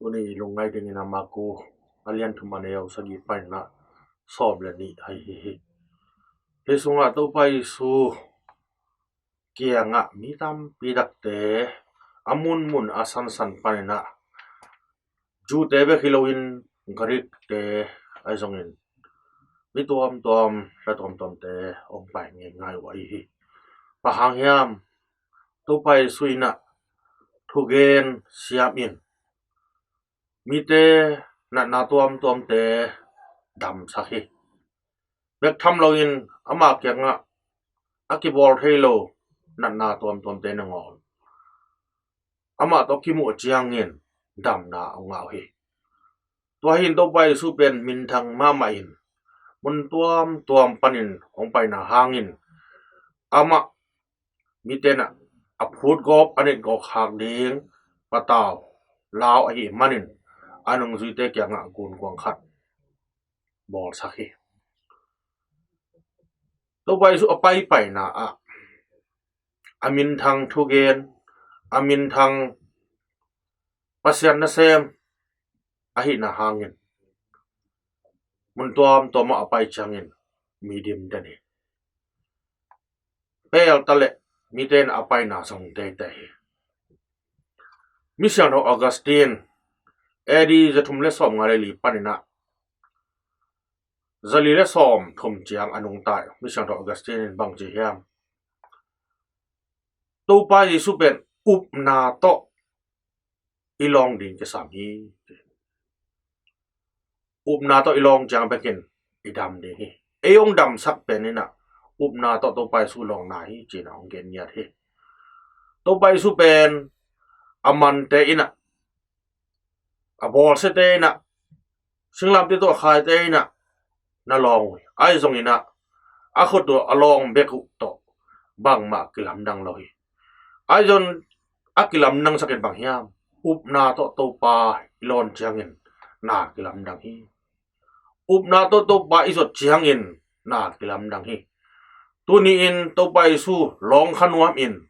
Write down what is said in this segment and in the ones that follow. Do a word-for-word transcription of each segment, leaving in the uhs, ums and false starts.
Tuni i lungngai dingin a Marku a lian thum a neu sagih panin ah sawm le nih ahi hi. Hih sungah Topa Jesu kiangah mi tampi takte a munmun a sansan panin ah Jew-te bek hi loin Greek-te ahi zongin mi tuamtuam, hla tuamtuamte hong pai ngeingai uh ahi hi. Bang hang hiam? Topa Jesu in ah thugen siam in mite natna tuamtuamte damsak hi. Bek tham loin ama kiangah a kibawl thei lo natna tuamtuamte nangawn amah tawh kimuh ciangin damna a ngah uh hi. Tua hi in Topa Jesu pen minthang mahmah in mun tuamtuam panin hong paina hangin amah mite in ah a phutgawp a netgawp khak ding patau lau ahih manin a nungzuite kiangah gunkuang khat bawlsak hi. Topa Jesu a paipaina ah a minthang thugen, a minthang Pasian nasem ahihna hangin mun tuamtuam ah a pai ciangin mi dim den hi. Pelta le mite in a paina zong teitei hi. Misiangtho Augustine A D za thum le sawm nga le li panin ah za li le sawm thum ciang a nungta. Misiangtho Augustine in bang ci hiam? Topa Jesu pen upna tawh i lawng ding kisam hi. Upna tawh i lawng ciang bekin i dam ding hi. Ei hong damsak pen in ah upna tawh Topa Jesu lawngna hi ci-in ah hong gen ngiat hi. Topa Jesu pen a mante in ah, a bawlsiate in ah, singlamteh tawh a khaite in ah na lawng uh hi. Ahi zongin ah a khut uh a lawng bek uh tawh bangmah kilamdang lo hi. Ahi zong a kilamdangsak in bang hiam? Upna tawh Topa i lawn ciangin na kilamdang hi. Upna tawh Topa i zot ciangin na kilamdang hi. Tuni-in Topa Jesu lawng kha nuam in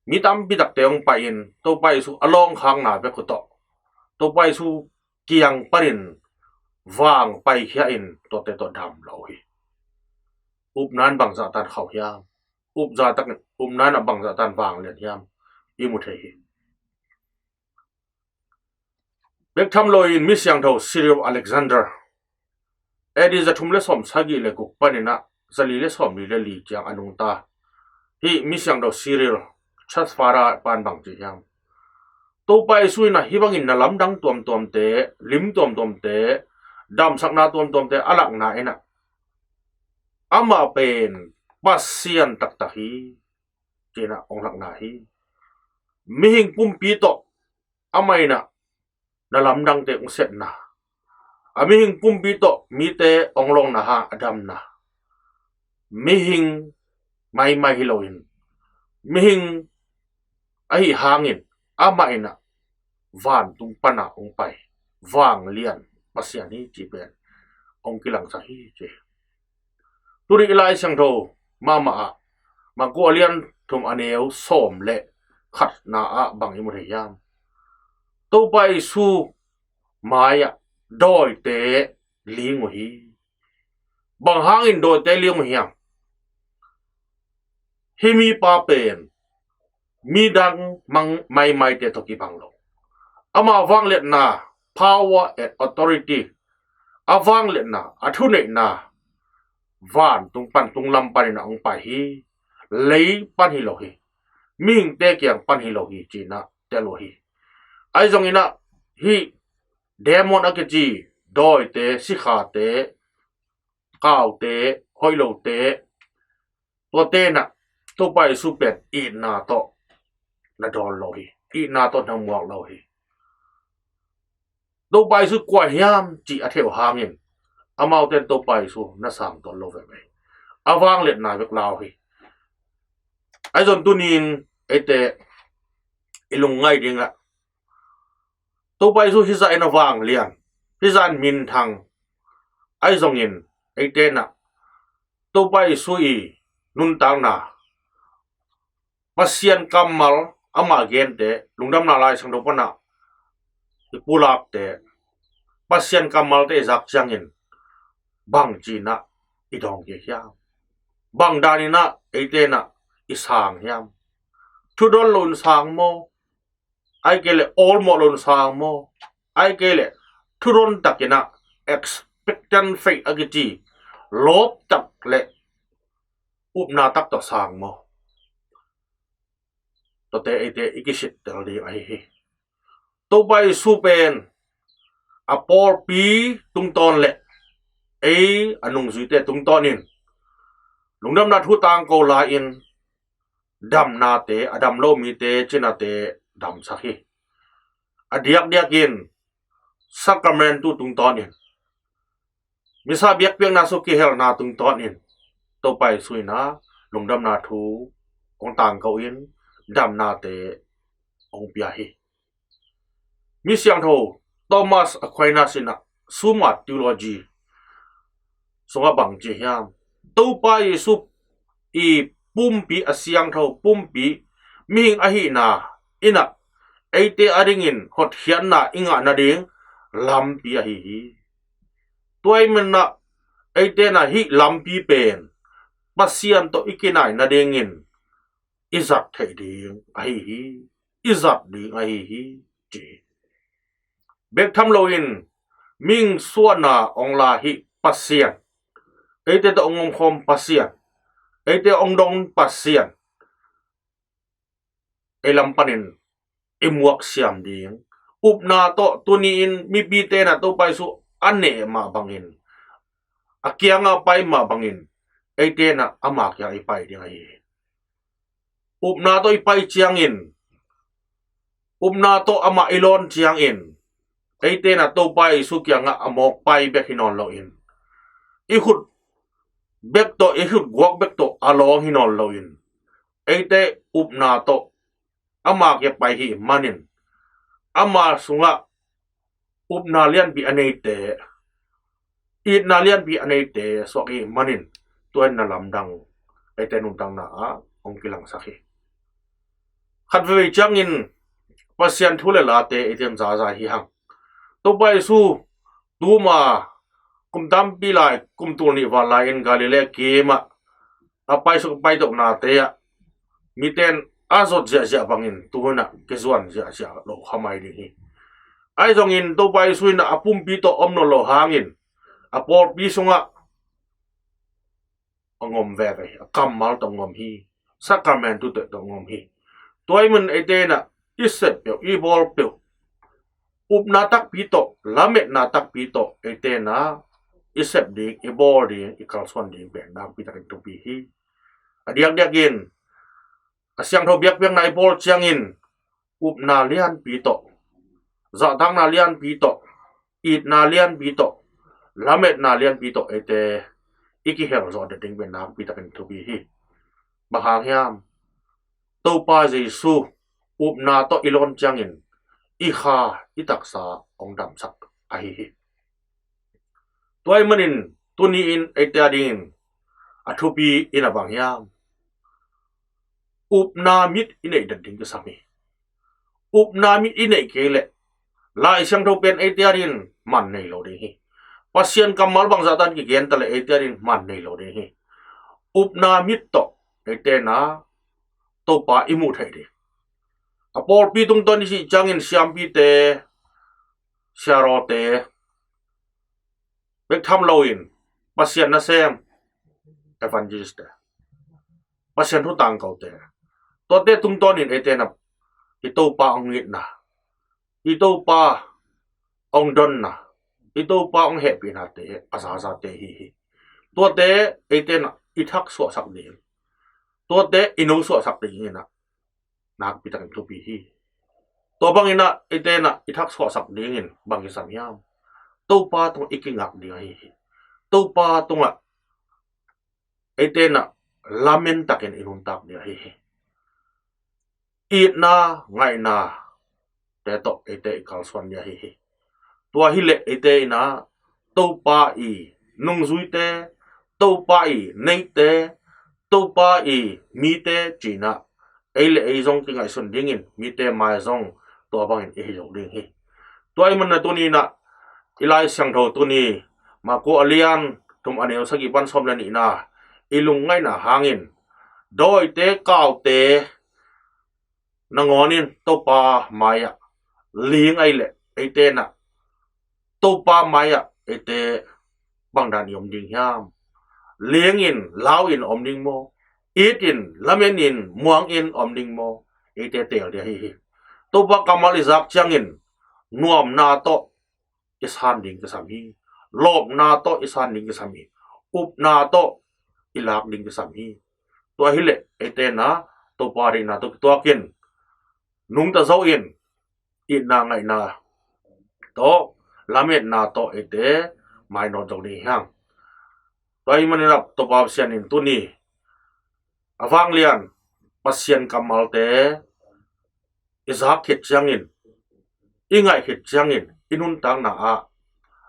mi tampi takte hong pai-in Topa Jesu a lawngkhakna bek uh tawh Topa Jesu kiang panin vang paikhia in tuate tawh dam lo uh hi. Upna in bangzah tan khauh hiam? Upna in a bangzah tan vanglian hiam? I mu thei hi. Bek tham loin Misiangtho Cyril of Alexandria A D za thum le sawm sagih le guk panin ah za li le sawm li le li ciang a nungta. Hih Misiangtho Cyril, Church Father pan bang ci hiam? Topa Jesu in ah hih bangin na lamdang tuamtuamte, lim tuamtuamte, damsakna tuamtuamte a lakna in ah amah pen Pasian taktak hi ci-in ah hong lakna hi. Mihing pumpi tawh amah in ah na lamdangte hong sepna, a mihing pumpi tawh mite hong lawngna hang a damna, mihing maimai hi loin mihing ahi hangin amah in ah vantung pan ah hong pai vanglian Pasian hi cih pen hong kilangsak hi ci. Tuni i Lai Siangtho mahmah ah Marku a lian thum a neu sawm le khatna ah bang i mu thei hiam? Topa Jesu mai-ah dawite ling uh hi. Bang hangin dawite ling uh hiam? Hih mipa pen midang maimaite tawh kibang lo. Ama vangliatna, power and authority, a vangliatna, a thuneihna vantung pan, tunglam panin ah hong pai hi. Lei pan hi lo hi. Mihingte kiang pan hi lo hi ci-in ah tel uh hi. Ahi zongin ah hih demon a kici dawite, sikhate, kaute, hoih lote, tuate in ah Topa Jesu pen itna tawh na dawn lo hi. Itna tawh na muak lo hi. Topa Jesu kua hiam cih a theih uh hangin amaute in Topa Jesu na sang tawn lo veve. A vangliatna bek lau hi. Ahi zong tuni-in eite i lungngai dingah Topa Jesu hizah in a vanglian, hizah in minthang, ahi zongin eite in ah Topa Jesu i nuntakna, Pasian kammal, ama gente, Lungdamna Lai Siangtho pan ah i pulakte, Pasian kammalte i zak ciangin bang ci-in ah i dawng kik hiam? Bang danin ah eite in ah i sang hiam? Thudon loin sang maw? Ahih kei leh awlmawh loin sang maw? Ahih kei leh thudon takin ah expectant faith a kici lawp tak le upna tak tawh sang maw? Tuate eite i kisittel ding ahi hi. Topa Jesu pen a pawlpi tungtawn le ei a nungzuite tungtawnin lungdamna thu tangko lai-in damnate, a dam lo mite cinate damsak hi. A diakdiakin sakramentu tungtawnin misa biakpiakna sung kihelna tungtawnin Topa Jesu in ah lungdamna thu hong tangko in damnate hong pia hi. Mi siangtho Thomas Aquinas in ah Summa Theologiae sungah bang ci hiam? Topa Jesu i pumpi, a siangtho pumpi, mihing ahihna in ah eite adingin hotkhiatna i ngah nading lampi ahi hi. Tua ahih manin ah eite in ah hih lampi pen Pasian tawh i kinai nadingin i zat theih ding ahi hi. I zat ding ahi hi, ci hi. Bek tham loin mihing suahna hong la hih Pasian, eite tawh hong omkhawm Pasian, eite hong dong Pasian, ei lam panin i muak siam ding. Upna tawh tuni-in mipite in ah Topa Jesu a neh mah bangin, a kiangah pai mah bangin eite in ah ama kiang i pai ding ahi hi. Upna tawh i pai ciangin, upna tawh amah i lawn ciangin eite in ah Topa Jesu kiangah a mawk pai bek hi nawn loin, i khut bek tawh, i khut guak bek tawh a lawng hi nawn loin, eite upna tawh ama kiang pai hi manin, ama sungah upna lianpi a neite, itna lianpi a neite suak hi manin, tua in na lamdang eite nuntakna ah hong kilangsak hi. Khat veivei ciangin Pasian thu le late eite in zaza hi hang. Topa Jesu tuma kum tampi lai, kum tul nih val lai-in Galilee kim ah a paisuk paitoknate ah mite in a zot ziahziah bangin tu-in ah kizuan ziahziah lo kha mai ding hi. Ahi zongin Topa Jesu in ah a pumpi tawh om nawn lo hangin a pawlpi sungah a ngom veve hi, a kammal tawh ngom hi, sakramentu tawh ngom hi. Tua ahih manin eite in ah i sep peuh, i bawl peuh, upna takpi tawh, lametna takpi tawh eite in ah i sep ding, i bawl ding, i kalsuan ding pen nakpi takin thupi hi. A diakdiakin a siangtho biakpiakna i bawl ciangin upna lianpi tawh, zahtakna lianpi tawh, itna lianpi tawh, lametna lianpi tawh eite i kihel zawh ding pen nakpi takin thupi hi. Bang hang hiam? Topa Jesu upna tawh i lawn ciangin i kha, i taksa hong damsak ahi hi. Tua ahih manin tuni-in eite adingin a thupi in ah bang hiam? Upna mit i neih den ding kisam hi. Upna mit i neih kei leh Lai Siangtho pen eite adingin man nei lo ding hi. Pasian kammal bangzah tan kigen ta leh eite adingin man nei lo ding hi. Upna mit tawh eite in ah Topa i muh theih ding. A pawlpi tungtawn i cih ciangin siampite, siarawte, bek tham loin Pasian nasem evangelistte, Pasian thu tangkote, tuate tungtawnin eite in ah i Topa hong itna, i Topa hong donna, i Topa hong hehpihnate a zazate hi hi. Tuate eite in ah i thak suahsak ding, tuate i no suahsak dingin ah nakpi takin thupi hi. Tua bangin ah eite in ah i thak suahsak dingin bang kisam hiam? Topa tungah i kingak ding ahi hi. Topa tungah eite in ah lamen takin i nuntak ding ahi hi. Itna, ngaihna te tawh eite i kalsuan ding ahi hi. Tua hileh eite in ah Topa i nungzuite, Topa i neite, Topa i mite ci-in ah ei le ei zong kingaihsun dingin mite mai zong tua bangin i hi zo ding hi. Tua ahih manin tuni-in ah i Lai Siangtho tuni Marko a lian thum a neu sagih pan sawm le nihna i lungngaihna hangin dawite kaute nangawnin Topa mai-ah ling ahih leh eite in ah Topa mai-ah eite bangdan i om ding hiam? Ling in, lau in om ding maw? It in, lamen in, muang in om ding maw? Eite teel ding ahi hi. Topa kammal i zak ciangin nuamna tawh i san ding kisam hi. Lawpna tawh i san ding kisam hi. Upna tawh i lak ding kisam hi. Tua ahih leh eite in ah Topa deihna tawh kituakin nungta zo in itna ngaihna tawh lametna tawh eite mainawt zo ding hi hang. Tua ahih manin ah Topa Pasian in tuni a vanglian Pasian kammalte i zak khit ciangin, i ngaih khit ciangin i nuntakna ah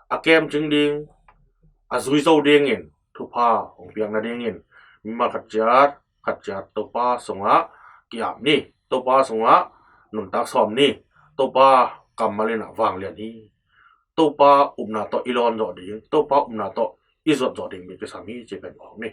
a kemcing ding, a zui zo dingin thupha hong piak nadingin mimal khat ciat khat ciat Topa sungah ki-ap ni. Topa sungah nuntak sawm ni. Topa kammal in ah vanglian hi. Topa upna tawh i lawn zawh ding, Topa upna tawh i zuat zawh ding mi kisam hi ci pen phawk ni.